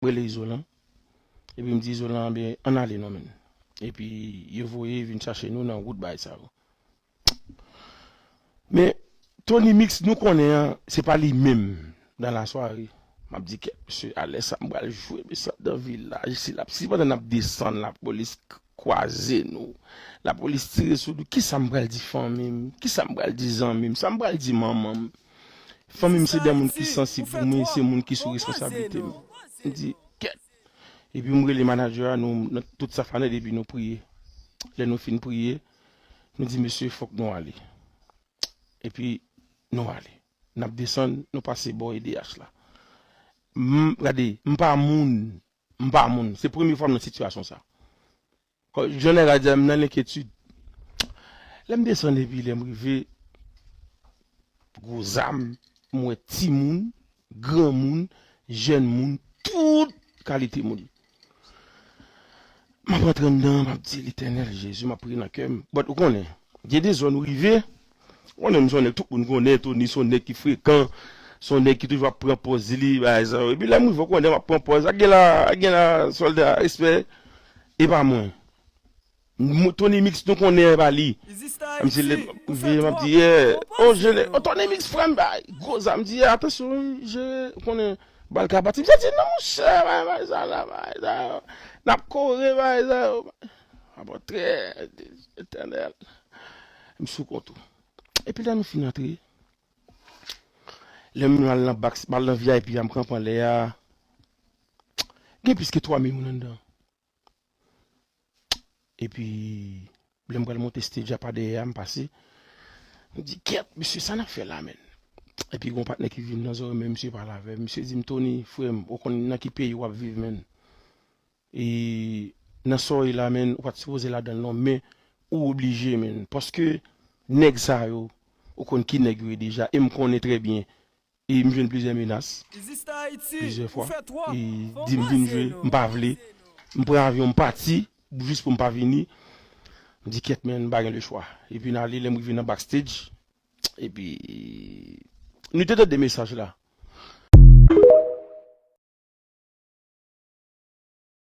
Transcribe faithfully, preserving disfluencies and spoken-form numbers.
m rele Izolan. Epi m di Izolan, "Ben, ann ale non, menn." Epi yo voye vin chache nou nan wout bagay sa yo. Men, Tony Mix, nou konnen an, se pa li menm nan lasware. M ap di, "Kèt, mesye, alè sa m pral jwe, mesye, ap nan vilaj, si l ap, si pandan n ap desann, lapolis k-, kwaze nou, lapolis tire sou nou, kisa m pral di fanmi m, kisa m pral di zanmi m, sa m pral di manman m?" Fanmi m se de moun ki sansib pou mwen, se moun ki sou responsablite m. M di, "Kèt." Epi m rele manager a, nou, nan tout sa fanèt, epi nou priye. Lè nou fin priye, nou di, "Mesye, fòk nou ale." Epi nou ale. N ap desann, nou pase bò E D H la. M, gade, m pa moun, m pa moun. Se premye fwa m nan sitiyasyon sa. Kò, jan nèg la di a, m nan lenkyetid. Lè m desann epi lè m rive, gwo zam, m wè timoun, granmoun, jèn moun, tout kalite moun. M ap rantre anndan, m ap di, "Letènèl Jezi, m ap priye nan kè m." But ou konnen, gen de zòn ou rive, ou konnen m se yon nèg tout moun konnen, Tony se yon nèg ki frekan, se yon nèg ki toujou ap pran pòz li, bagay sa yo. Epi lè m rive, ou konnen m ap pran pòz, ak gen la, ak gen la, sòlda, respè, e pa mwen. M-, Tony Mix, nou konnen e pa li. Misye lè m rive, m ap di, "Yeah." "Oh, jere." "Oh, Tony Mix, frè m, bay gwo zam." M di, "Yeah, atansyon, wi, jere." Ou konnen, bal ka pati. Misye di, "Non, monchè, bay, bay, sa la, bay, sa yo. N ap kore, bay, sa yo." Apre, trè, Etènèl. M sou kont ou. Epi lè nou fin antre, lè m al nan bak, m al nan V I P a, m kanpe anlè a, gen plis ke twa mil moun anndan. Epi, lè m pral monte stage a pa dèyè a, m pase. M di, "Kèt, mesye, sa n ap fè la, menn?" Epi, gon patnè ki vin nan zòrèy mwen, misye pale avè m. Misye di m, "Tony, frè m, ou konn nan ki peyi w ap viv, menn? E nan sa w ye la, menn, ou pa t sipoze ladan l non, men ou oblije, menn. Paske nèg sa yo, ou konn ki nèg yo ye deja, e m konnen trè byen." E m jwenn plizyè menas, plizyè fwa. E di m vin jwe, m pa vle. M pran avyon, m pati, jis pou m pa vini. M di, "Kèt, menn, m pa gen lechwa." Epi n ale, lè m rive nan backstage, epi nou te tande mesaj la.